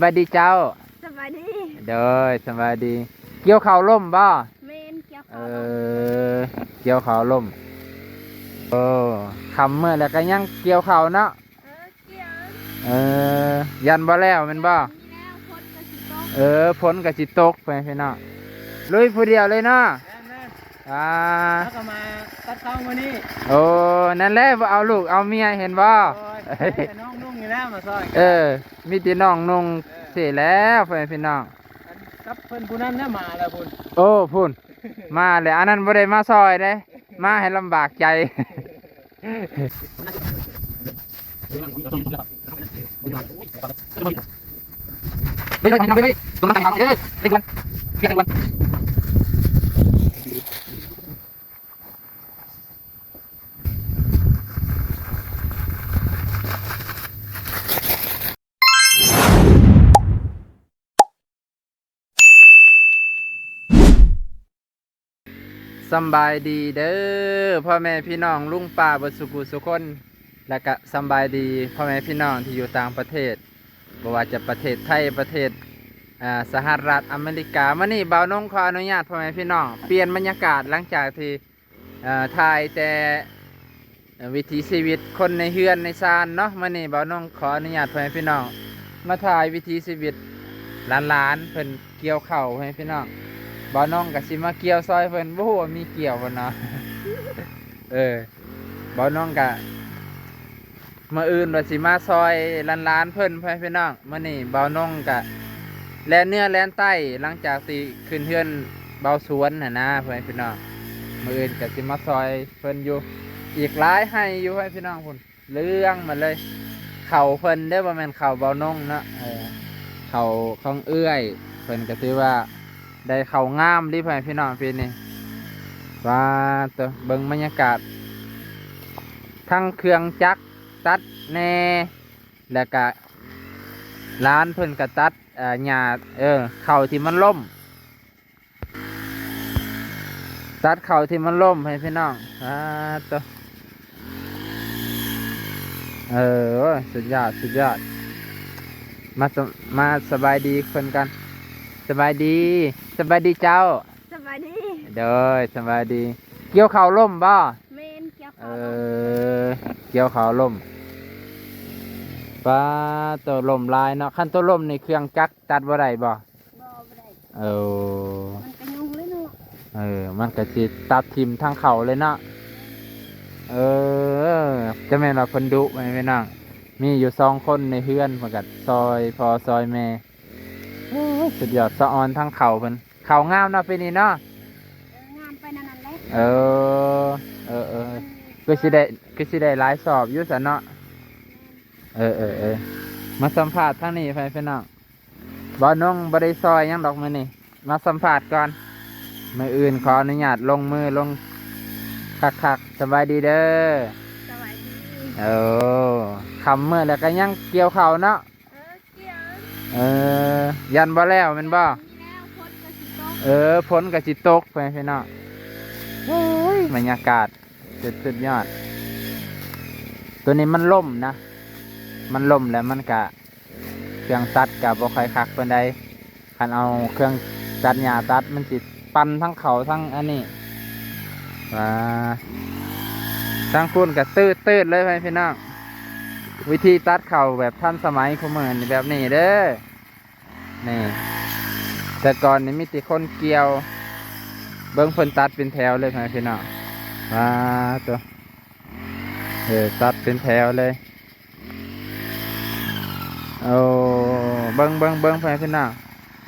ສະບາຍດີເຈົ້າ. ສະບາຍດີ. ໂດຍ ສະບາຍດີ. ກ່ຽວເຂົ້າລົ້ມບໍ່? ແມ່ນ ກ່ຽວເຂົ້າ ເອີ ລົ້ມ. ກ່ຽວເຂົ້າລົ້ມ. ໂອ້ ຄ່ຳມື້ແລ້ວກໍຍັງກ່ຽວເຂົ້າເນາະ. ເອີ ກ່ຽວ. ເອີ ຢ້ານບໍ່ແລ້ວແມ່ນບໍ່? ແລ້ວ ຝົນກໍຊິຕົກ. ເອີ ຝົນກໍຊິຕົກ ໄປພີ່ນ້ອງ. ລຸຍຜູ້ດຽວເລີຍເນາະ. ແມ່ນໆ. ອ່າ ເຮົາກໍມາຕັດເຂົ້າມື້ນີ້. ໂອ້ ນັ້ນແຫຼະ ບໍ່ເອົາລູກເອົາເມຍ ເຫັນບໍ່? ໂອ້ຍ ແຕ່ນ້ອງນຸ່ງນີ້ແຫຼະມາຊ່ອຍກັນ. ເອີ ມີແຕ່ນ້ອງນຸ່ງ. ເອີ ຊີ້ແຫຼະ ພໍ່ແມ່ພີ່ນ້ອງ. ອັນກັບເພິ່ນຜູ້ນັ້ນນະ ມາແລ້ວພຸ້ນ. ໂອ້ ພຸ້ນ ມາແລ້ວ. ອັນນັ້ນບໍ່ໄດ້ມາຊ່ອຍເດ້ ມາໃຫ້ລຳບາກໃຈ. ສຳບາຍດີເດີ ພໍ່ແມ່ພີ່ນ້ອງລຸງປ້າເບິດສູ່ຜູ້ສູ່ຄົນ ແລະກະສຳບາຍດີພໍ່ແມ່ພີ່ນ້ອງທີ່ຢູ່ຕ່າງປະເທດ ບໍ່ວ່າຈະປະເທດໄທ ປະເທດ ອ່າ ສະຫະລັດອາເມລິກາ. ມື້ນີ້ບ່າວນົງຂໍອະນຸຍາດພໍ່ແມ່ພີ່ນ້ອງ ປ່ຽນບັນຍາກາດ ຫຼັງຈາກທີ່ ເອີ ຖ່າຍແຕ່ ເອີ ວິຖີຊີວິດຄົນໃນເຮືອນໃນຊານເນາະ. ມື້ນີ້ບ່າວນົງຂໍອະນຸຍາດພໍ່ແມ່ພີ່ນ້ອງ ມາຖ່າຍວິຖີຊີວິດຫຼານໆ ເພິ່ນກ່ຽວເຂົ້າໃຫ້ພີ່ນ້ອງ. ບ່າວນົງກໍຊິມາກ່ຽວຊ່ອຍເພິ່ນ ບໍ່ຮູ້ວ່າມີກ່ຽວບໍ່ເນາະ. ເອີ ບ່າວນົງກະ ມື້ອື່ນວ່າຊິມາຊ່ອຍຫຼານໆເພິ່ນ ພໍ່ແມ່ພີ່ນ້ອງ. ມື້ນີ້ບ່າວນົງກະແລ່ນເໜືອແລ່ນໃຕ້ ຫຼັງຈາກທີ່ຂຶ້ນເຮືອນບ່າວສວນຫັ້ນນະ ພໍ່ແມ່ພີ່ນ້ອງ. ມື້ອື່ນກະຊິມາຊ່ອຍເພິ່ນຢູ່ ອີກຫຼາຍໄຮ່ຢູ່ ພໍ່ແມ່ພີ່ນ້ອງ. ພຸ້ນ ເລື່ອງມາເລີຍ ເຂົ້າເພິ່ນເດີ້ ບໍ່ແມ່ນເຂົ້າບ່າວນົງເນາະ. ເອີ ເຂົ້າຂອງເອື້ອຍເພິ່ນກໍຖືວ່າໄດ້ເຂົ້າງາມເດ ພໍ່ແມ່ພີ່ນ້ອງ ປີນີ້. ວ້າໂຕ ເບິ່ງບັນຍາກາດ ທັງເຄື່ອງຈັກຕັດແດ່ ແລ້ວກະຫຼານເພິ່ນກະຕັດ ເອີ ຫຍ້າ ເອີ ເຂົ້າທີ່ມັນລົ້ມ ຕັດເຂົ້າທີ່ມັນລົ້ມໃຫ້ພີ່ນ້ອງ. ອ່າ ໂຕ ເອີ ສຸດຍອດ ສຸດຍອດ. ມາສະ ມາສະບາຍດີເພິ່ນກັນ. ສະບາຍດີ ສະບາຍດີເຈົ້າ. ສະບາຍດີ. ໂດຍ ສະບາຍດີ. ກ່ຽວເຂົ້າລົ້ມບໍ່? ແມ່ນ ກ່ຽວເຂົ້າ ເອີ ກ່ຽວເຂົ້າລົ້ມ. ປ້າໂຕ ລົ້ມຫຼາຍເນາະ. ຄັນໂຕລົ້ມນີ້ເຄື່ອງຈັກຕັດບໍ່ໄດ້ບໍ່? ບໍ່ ບໍ່ໄດ້. ເອີ ມັນກະຍຸງເລີຍເນາະ. ເອີ ມັນກະຊິຕັດຖິ້ມທັງເຂົ້າເລີຍເນາະ. ເອີ ຈະແມ່ນວ່າເພິ່ນດຸ ແມ່ນນາງ ມີຢູ່ສອງຄົນໃນເຮືອນ ເພິ່ນກະຊ່ອຍພໍ່ຊ່ອຍແມ່. ໂອ້ຍ ສຸດຍອດ ສະອອນທັງເຂົ້າເພິ່ນ. ເຂົ້າງາມເນາະປີນີ້ເນາະ. ເອີ ງາມໄປນັ້ນແຫຼະ. ເອີ ເອີ ເອີ ຄືຊິໄດ້ ຄືຊິໄດ້ຫຼາຍສອບຢູ່ຊັ້ນເນາະ. ເອີ ເອີ ເອີ ມາສຳພາດທາງນີ້ ພໍ່ແມ່ພີ່ນ້ອງ. ບ່າວນົງບໍ່ໄດ້ຊ່ອຍຫຍັງດອກມື້ນີ້ ມາສຳພາດກ່ອນ. ມື້ອື່ນຂໍອະນຸຍາດລົງມືລົງຄັກໆ. ສະບາຍດີເດີ. ສະບາຍດີ. ໂອ້ ຄ່ຳມື້ແລ້ວກໍຍັງກ່ຽວເຂົ້າເນາະ. ເອີ ກ່ຽວ. ເອີ ຢ້ານບໍ່ແລ້ວແມ່ນບໍ່? ແລ້ວ ຝົນກໍຊິຕົກ. ເອີ ຝົນກໍຊິຕົກ ພໍ່ແມ່ພີ່ນ້ອງ. ໂອ້ຍ ບັນຍາກາດສຸດ ສຸດຍອດ. ໂຕນີ້ມັນລົ້ມນະ ມັນລົ້ມແລ້ວມັນກະ ເຄື່ອງຕັດກໍບໍ່ຄ່ອຍຄັກປານໃດ. ຄັນເອົາເຄື່ອງຕັດຫຍ້າຕັດ ມັນຊິປັ່ນທັງເຂົ້າທັງອັນນີ້. ວ່າ ທາງພຸ້ນກໍຕືດໆເລີຍ ພໍ່ແມ່ພີ່ນ້ອງ. ວິທີຕັດເຂົ້າແບບທັນສະໄໝຄູ່ມື້ນີ້ແບບນີ້ເດີ້. ນີ້ ແຕ່ກ່ອນນີ້ມີແຕ່ຄົນກ່ຽວ. ເບິ່ງເພິ່ນຕັດເປັນແຖວເລີຍ ພໍ່ແມ່ພີ່ນ້ອງ. ວ້າໂຕ ເອີ ຕັດເປັນແຖວເລີຍ. ໂອ້ ເບິ່ງ ເບິ່ງ ເບິ່ງ ພໍ່ແມ່ພີ່ນ້ອງ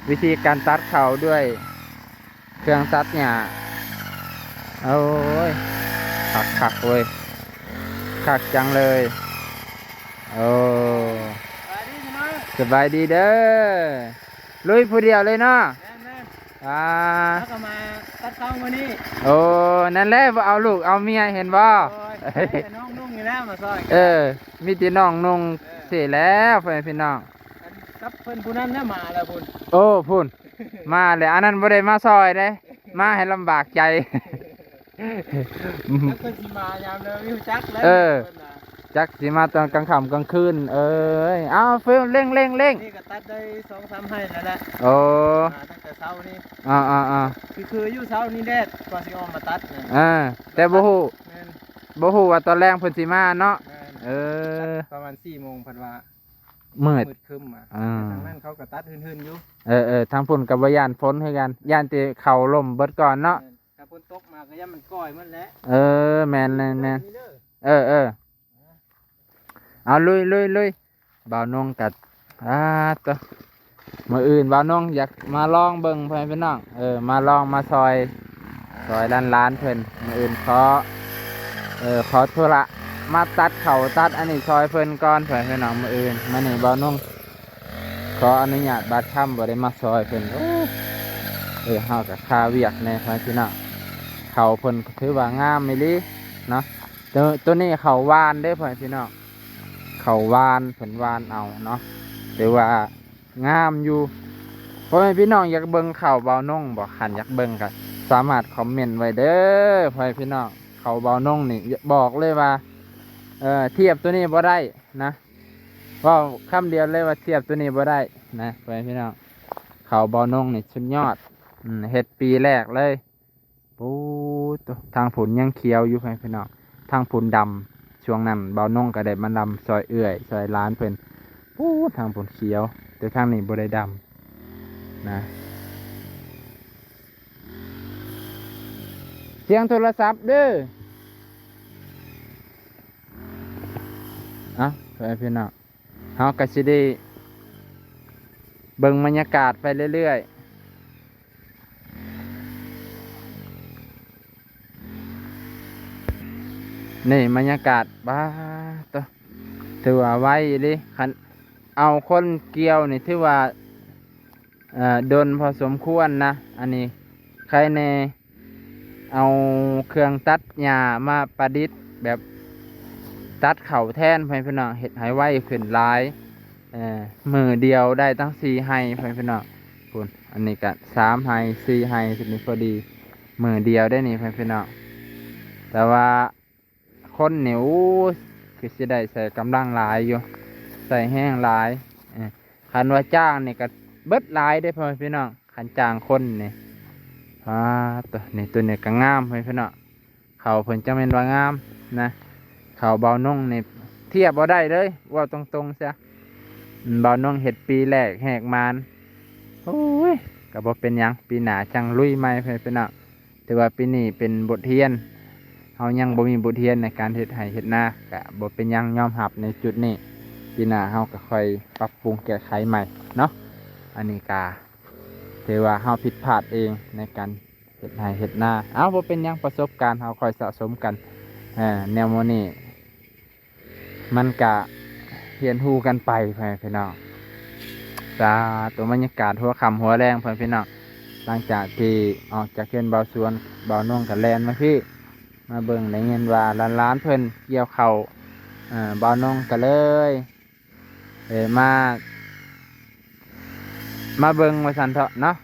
ວິທີການຕັດເຂົ້າດ້ວຍເຄື່ອງຕັດຫຍ້າ. ໂອ້ຍ ຄັກໆເວີຍ ຄັກຈັງເລີຍ. ໂອ້ ສະບາຍດີເດີ. ລຸຍຜູ້ດຽວເລີຍເນາະ. ແມ່ນໆ. ອ່າ ເຮົາກໍມາຕັດເຂົ້າມື້ນີ້. ໂອ້ ນັ້ນແຫຼະ ບໍ່ເອົາລູກເອົາເມຍ ເຫັນບໍ່? ໂອ້ຍ ແຕ່ນ້ອງນຸ່ງນີ້ແຫຼະມາຊ່ອຍ. ເອີ ມີແຕ່ນ້ອງນຸ່ງ. ເອີ ຊີ້ແຫຼະ ພໍ່ແມ່ພີ່ນ້ອງ. ອັນກັບເພິ່ນຜູ້ນັ້ນນະ ມາແລ້ວພຸ້ນ. ໂອ້ ພຸ້ນ ມາແລ້ວ. ອັນນັ້ນບໍ່ໄດ້ມາຊ່ອຍເດ້ ມາໃຫ້ລຳບາກໃຈ. ແລ້ວເພິ່ນຊິມາຍາມໃດ ບໍ່ຮູ້ຈັກແລ້ວ. ເອີ ເພິ່ນນະ ຈັກຊິມາຕອນກາງຄ່ຳກາງຄືນ. ເອີຍ ເອົາ ຟິວ ເລັ່ງໆໆ ນີ້ກໍຕັດໄດ້ສອງສາມໄຮ່ແລ້ວແຫຼະ. ໂອ້ ມາຕັ້ງແຕ່ເຊົ້ານີ້. ອ່າໆໆ ຄືໆຢູ່ເຊົ້ານີ້ແດດ ກ່ອນຊິອອກມາຕັດນະ. ເອີ ແຕ່ບໍ່ຮູ້ ແມ່ນ ບໍ່ຮູ້ວ່າຕອນແລງເພິ່ນຊິມາເນາະ. ແມ່ນ ເອີ ປະມານສີ່ໂມງ ເພິ່ນວ່າມືດ ມືດຄຶ້ມມາ. ອ່າ ທາງນັ້ນເຂົາກໍຕັດຮືນໆຢູ່. ເອີໆ ທາງພຸ້ນກໍບໍ່ຢ້ານຝົນຄືກັນ ຢ້ານແຕ່ເຂົ້າລົ້ມເບິດກ່ອນເນາະ. ແມ່ນ ຖ້າຝົນຕົກມາກໍຢ້ານມັນກ້ອຍໝົດແຫຼະ. ເອີ ແມ່ນໆໆ ນີ້ເດີ. ເອີໆ ເອົາ ລຸຍໆໆ. ບ່າວນົງກໍ ອາ ໂຕ ມື້ອື່ນບ່າວນົງຢາກມາລອງເບິ່ງ ພໍ່ແມ່ພີ່ນ້ອງ. ເອີ ມາລອງມາຊ່ອຍ ຊ່ອຍຫຼານໆເພິ່ນ. ມື້ອື່ນຂໍ ເອີ ຂໍທຸລະມາຕັດເຂົ້າຕັດອັນນີ້ຊ່ອຍເພິ່ນກ່ອນ ພໍ່ແມ່ພີ່ນ້ອງ. ມື້ອື່ນ ມື້ນີ້ບ່າວນົງຂໍອະນຸຍາດບາດຄຳ ບໍ່ໄດ້ມາຊ່ອຍເພິ່ນ. ໂອ້ ເອີ ເຮົາກໍຄາວຽກແດ່ ພໍ່ແມ່ພີ່ນ້ອງ. ເຂົ້າເພິ່ນກໍຖືວ່າງາມອີ່ຫຼີເນາະ. ໂຕ ໂຕນີ້ເຂົ້າຫວ່ານເດີ້ ພໍ່ແມ່ພີ່ນ້ອງ. ເຂົ້າຫວ່ານ ເພິ່ນຫວ່ານເອົາເນາະ ຖືວ່າງາມຢູ່. ພໍ່ແມ່ພີ່ນ້ອງຢາກເບິ່ງເຂົ້າບ່າວນົງບໍ່? ຄັນຢາກເບິ່ງກໍສາມາດຄອມເມັນໄວ້ເດີ້ ພໍ່ແມ່ພີ່ນ້ອງ. ເຂົ້າບ່າວນົງນີ້ບອກເລີຍວ່າ ເອີ ທຽບໂຕນີ້ບໍ່ໄດ້ນະ. ເວົ້າຄຳດຽວເລີຍວ່າທຽບໂຕນີ້ບໍ່ໄດ້ນະ ພໍ່ແມ່ພີ່ນ້ອງ. ເຂົ້າບ່າວນົງນີ້ສຸດຍອດ. ອືມ ເຮັດປີແລກເລີຍ. ໂອ້ ໂຕ ທາງພຸ້ນຍັງຂຽວຢູ່ ພໍ່ແມ່ພີ່ນ້ອງ. ທາງພຸ້ນດຳ. ຊ່ວງນັ້ນບ່າວນົງກໍໄດ້ມາດຳຊ່ອຍເອື້ອຍ ຊ່ອຍຫຼານເພິ່ນ. ໂອ້ ທາງພຸ້ນຂຽວ ແຕ່ທາງນີ້ບໍ່ໄດ້ດຳນະ. ສຽງໂທລະສັບເດີ້. ເອົາ ພໍ່ແມ່ພີ່ນ້ອງ ເຮົາກໍຊິໄດ້ເບິ່ງບັນຍາກາດໄປເລື້ອຍໆ. ນີ້ບັນຍາກາດ ປາດໂຕ ຖືວ່າໄວອີ່ຫຼີ. ຄັນເອົາຄົນກ່ຽວນີ້ຖືວ່າ ເອີ ດົນພໍສົມຄວນນະ. ອັນນີ້ໃຄແດ່ ເອົາເຄື່ອງຕັດຫຍ້າມາປະດິດ ແບບຕັດເຂົ້າແທນ ພໍ່ແມ່ພີ່ນ້ອງ ເຮັດໃຫ້ໄວຂຶ້ນຫຼາຍ. ເອີ ມື້ດຽວໄດ້ຕັ້ງສີ່ໄຮ່ ພໍ່ແມ່ພີ່ນ້ອງ. ພຸ້ນ ອັນນີ້ກະສາມໄຮ່ ສີ່ໄຮ່ ນີ້ພໍດີ ມື້ດຽວໄດ້ນີ້ ພໍ່ແມ່ພີ່ນ້ອງ. ແຕ່ວ່າ ຄົນນີ້ ໂອ້ຍ ຄືຊິໄດ້ໃຊ້ກຳລັງຫຼາຍຢູ່ ໃຊ້ແຮງຫຼາຍ. ເອີ ຄັນວ່າຈ້າງນີ້ກໍເບິດຫຼາຍເດ້ ພໍ່ແມ່ພີ່ນ້ອງ. ຄັນຈ້າງຄົນນີ້ ອາ ໂຕນີ້ ໂຕນີ້ກໍງາມ ພໍ່ແມ່ພີ່ນ້ອງ. ເຂົ້າເພິ່ນຈັ່ງແມ່ນວ່າງາມນະ. ເຂົ້າບ່າວນົງນີ້ທຽບບໍ່ໄດ້ເລີຍ ເວົ້າຕົງໆຊະ. ອືມ ບ່າວນົງເຮັດປີແລກແຫກໝານ. ໂອ້ຍ ກໍບໍ່ເປັນຫຍັງ ປີໜ້າຈັ່ງລຸຍໃໝ່ ພໍ່ແມ່ພີ່ນ້ອງ. ຖືວ່າປີນີ້ເປັນບົດຮຽນ ເຮົາຍັງບໍ່ມີບົດຮຽນໃນການເຮັດໄຮ່ເຮັດນາ ກະບໍ່ເປັນຫຍັງ ຍອມຮັບໃນຈຸດນີ້. ປີໜ້າເຮົາກໍຄ່ອຍປັບປຸງແກ້ໄຂໃໝ່ເນາະ. ອັນນີ້ກະຖືວ່າເຮົາຜິດພາດເອງໃນການເຮັດໄຮ່ເຮັດນາ. ເອົາ ບໍ່ເປັນຫຍັງ ປະສົບການເຮົາຄ່ອຍສະສົມກັນ. ເອີ ແນວໂມນີ້ ມັນກະຮຽນຮູ້ກັນໄປ ພໍ່ແມ່ພີ່ນ້ອງ. ຕາ ໂຕບັນຍາກາດຫົວຄ່ຳຫົວແລງ ພໍ່ແມ່ພີ່ນ້ອງ. ຫຼັງຈາກທີ່ອອກຈາກເຮືອນບ່າວສວນ ບ່າວນົງກໍແລ່ນມາພີ້ ມາເບິ່ງ ໄດ້ຍິນວ່າຫຼານໆເພິ່ນກ່ຽວເຂົ້າ. ເອີ ບ່າວນົງກໍເລີຍ ເອີ ມາ ມາເບິ່ງວ່າຊັ້ນເຖາະເນາະ.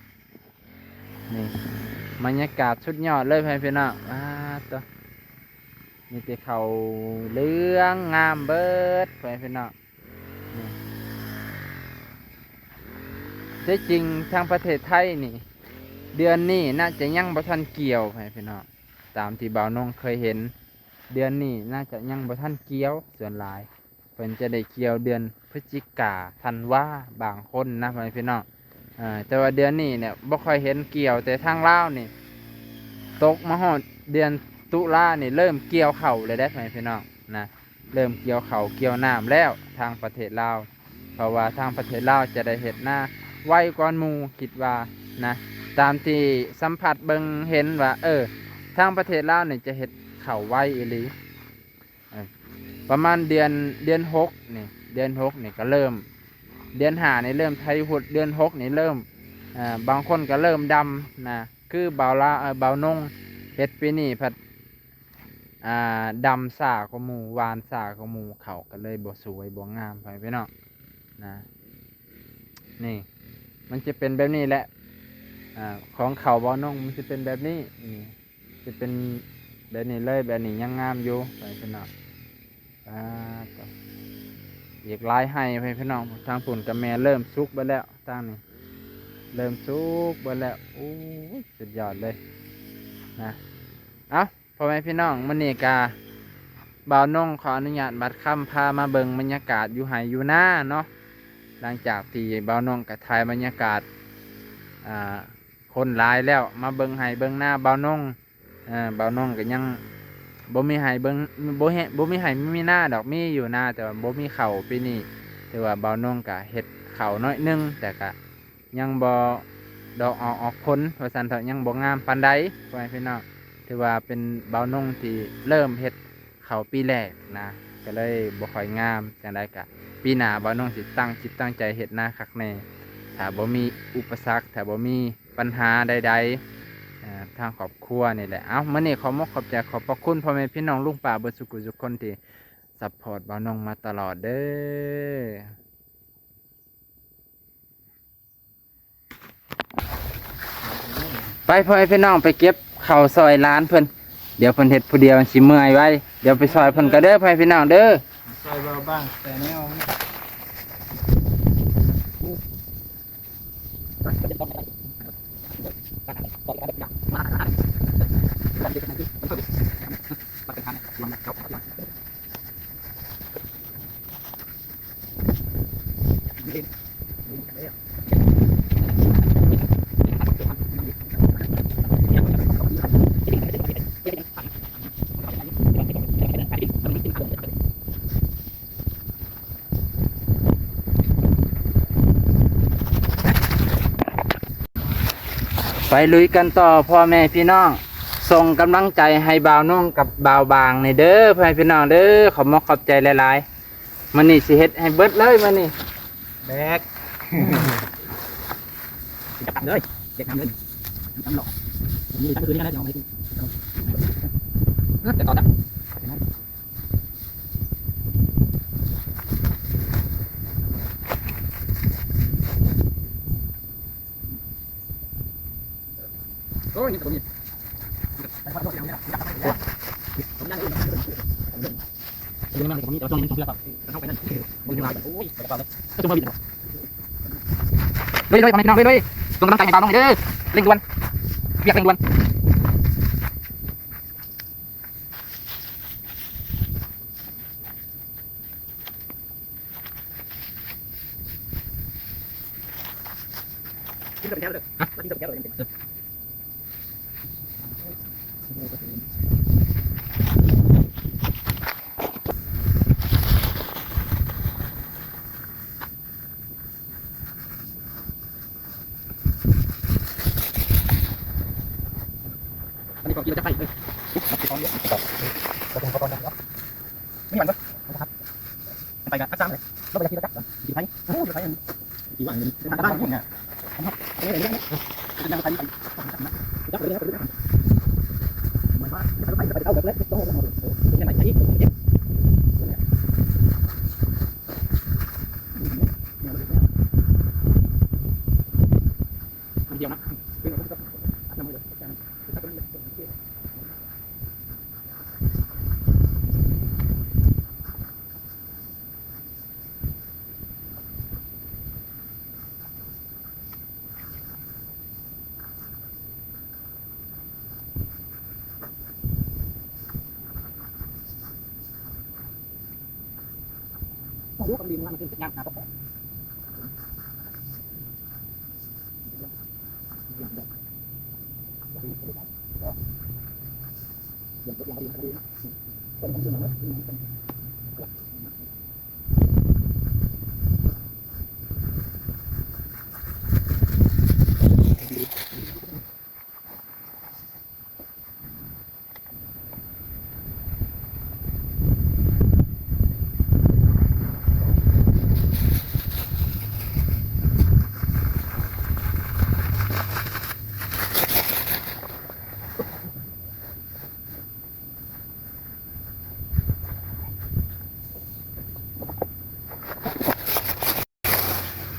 ນີ້ບັນຍາກາດສຸດຍອດເລີຍ ພໍ່ແມ່ພີ່ນ້ອງ. ອາ ໂຕ ມີແຕ່ເຂົ້າເຫຼືອງງາມເບິດ ພໍ່ແມ່ພີ່ນ້ອງ. ນີ້ ແທ້ຈິງທາງປະເທດໄທນີ້ ເດືອນນີ້ໜ້າຈະຍັງບໍ່ທັນກ່ຽວ ພໍ່ແມ່ພີ່ນ້ອງ. ຕາມທີ່ບ່າວນົງເຄີຍເຫັນ ເດືອນນີ້ໜ້າຈະຍັງບໍ່ທັນກ່ຽວ ສ່ວນຫຼາຍ ເພິ່ນຈະໄດ້ກ່ຽວເດືອນພຶສຈິກາ ທັນວາ ບາງຄົນນະ ພໍ່ແມ່ພີ່ນ້ອງ. ເອີ ແຕ່ວ່າເດືອນນີ້ເນຍບໍ່ຄ່ອຍເຫັນກ່ຽວ ແຕ່ທາງລາວນີ້ ຕົກມາຮອດເດືອນຕຸລານີ້ ເລີ່ມກ່ຽວເຂົ້າແລ້ວເດ້ ພໍ່ແມ່ພີ່ນ້ອງນະ. ເລີ່ມກ່ຽວເຂົ້າກ່ຽວນ້ຳແລ້ວ ທາງປະເທດລາວ. ເພາະວ່າທາງປະເທດລາວຈະໄດ້ເຮັດນາໄວກວ່າໝູ່ ຄິດວ່ານະ. ຕາມທີ່ສຳຜັດເບິ່ງເຫັນວ່າ ເອີ ທາງປະເທດລາວນີ້ຈະເຮັດເຂົ້າໄວອີ່ຫຼີ. ເອີ ປະມານເດືອນ ເດືອນຫົກນີ້ ເດືອນຫົກນີ້ກໍເລີ່ມ ເດືອນຫ້ານີ້ເລີ່ມໄຖຫຸດ ເດືອນຫົກນີ້ເລີ່ມ ເອີ ບາງຄົນກໍເລີ່ມດຳນະ. ຄືບ່າວລາ ເອີ ບ່າວນົງເຮັດປີນີ້ພັດ ອ່າ ດຳຊ້າກວ່າໝູ່ ຫວ່ານຊ້າກວ່າໝູ່ ເຂົ້າກໍເລີຍບໍ່ສວຍບໍ່ງາມ ພໍ່ແມ່ພີ່ນ້ອງນະ. ນີ້ມັນຈະເປັນແບບນີ້ແຫຼະ. ອ່າ ຂອງເຂົ້າບ່າວນົງມັນຈະເປັນແບບນີ້ ນີ້ ຈະເປັນແບບນີ້ເລີຍ ແບບນີ້ຍັງງາມຢູ່ ພໍ່ແມ່ພີ່ນ້ອງ. ອ່າ ອີກຫຼາຍໄຮ່ ພໍ່ແມ່ພີ່ນ້ອງ. ທາງພຸ້ນກໍແມ່ນເລີ່ມສຸກເບິດແລ້ວ ທາງນີ້ເລີ່ມສຸກເບິດແລ້ວ. ໂອ້ຍ ສຸດຍອດເລີຍນະ. ເອົ້າ ພໍ່ແມ່ພີ່ນ້ອງ ມື້ນີ້ກະບ່າວນົງຂໍອະນຸຍາດບັດຄຳ ພາມາເບິ່ງບັນຍາກາດຢູ່ໄຮ່ຢູ່ນາເນາະ. ຫຼັງຈາກທີ່ບ່າວນົງກະຖ່າຍບັນຍາກາດ ອ່າ ຄົນຫຼາຍແລ້ວ ມາເບິ່ງໄຮ່ເບິ່ງນາບ່າວນົງ. ເອີ ບ່າວນົງກໍຍັງບໍ່ມີໄຮ່ເບິ່ງ ບໍ່ເຮັດ ບໍ່ມີໄຮ່ມີນາດອກ ມີຢູ່ນາ ແຕ່ວ່າບໍ່ມີເຂົ້າ. ປີນີ້ຖືວ່າບ່າວນົງກໍເຮັດເຂົ້າໜ້ອຍໜຶ່ງ ແຕ່ກໍຍັງບໍ່ດອກອອກ ອອກຜົນວ່າຊັ້ນເຖາະ ຍັງບໍ່ງາມປານໃດ ພໍ່ແມ່ພີ່ນ້ອງ. ຖືວ່າເປັນບ່າວນົງທີ່ເລີ່ມເຮັດເຂົ້າປີແລກນະ ກໍເລີຍບໍ່ຄ່ອຍງາມ. ຈັ່ງໃດກໍປີໜ້າບ່າວນົງຊິຕັ້ງຈິດຕັ້ງໃຈເຮັດນາຄັກແນ່ ຖ້າບໍ່ມີອຸປະສັກ ຖ້າບໍ່ມີ ບັນຫາໃດໆ ເອີ ທາງຄອບຄົວນີ້ແຫຼະ. ເອົ້າ ມື້ນີ້ຂໍມົກຂອບໃຈຂອບພະຄຸນພໍ່ແມ່ພີ່ນ້ອງລຸງປ້າເບິດສູ່ຜູ້ສູ່ຄົນທີ່ຊັບພອດບ່າວນົງມາຕະຫຼອດເດີ້. ໄປພໍ່ແມ່ພີ່ນ້ອງ ໄປເກັບເຂົ້າຊ່ອຍຫຼານເພິ່ນ ດຽວເພິ່ນເຮັດຜູ້ດຽວຊິເມື່ອຍໄວ. ດຽວໄປຊ່ອຍເພິ່ນກໍເດີ້ ພໍ່ແມ່ພີ່ນ້ອງເດີ້. ຊ່ອຍເບົາບາງແຕ່ແນວ ໄປລຸຍກັນຕໍ່ພໍ່ແມ່ພີ່ນ້ອງ ສົ່ງກຳລັງໃຈໃຫ້ບ່າວນົງກັບບ່າວບາງນີ້ເດີ້ ພໍ່ແມ່ພີ່ນ້ອງເດີ້. ຂອບມົກຂອບໃຈຫຼາຍໆ. ມື້ນີ້ຊິເຮັດໃຫ້ເບິດເລີຍມື້ນີ້ ແບກ ຈັບຕັ້ງເລີຍ ແບກນ້ຳເລີຍ ນ້ຳຫຼອກ ນີ້ທັງຄືນນີ້ນະ ເອົາມາເຮັດ ເອີ ແຕ່ຕໍ່ຈັບ ໂອ້ຍ ນີ້ກໍບໍ່ມີ ເລີຍໆ ພໍ່ແມ່ພີ່ນ້ອງເລີຍໆ ສົ່ງກຳລັງໃຈໃຫ້ບ່າວນ້ອງເດີ ເລັ່ງດ່ວນ ວຽກເລັ່ງດ່ວນ.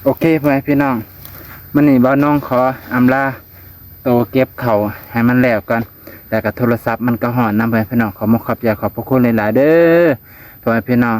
ໂອເຄ ພໍ່ແມ່ພີ່ນ້ອງ ມື້ນີ້ບ່າວນົງຂໍອຳລາໂຕເກັບເຂົ້າໃຫ້ມັນແລ້ວກ່ອນ ແລ້ວກໍໂທລະສັບມັນກໍຮ້ອນນຳ ພໍ່ແມ່ພີ່ນ້ອງ. ຂໍມຸກຂອບໃຈຂອບພະຄຸນຫຼາຍໆເດີ້. ພໍ່ແມ່ພີ່ນ້ອງ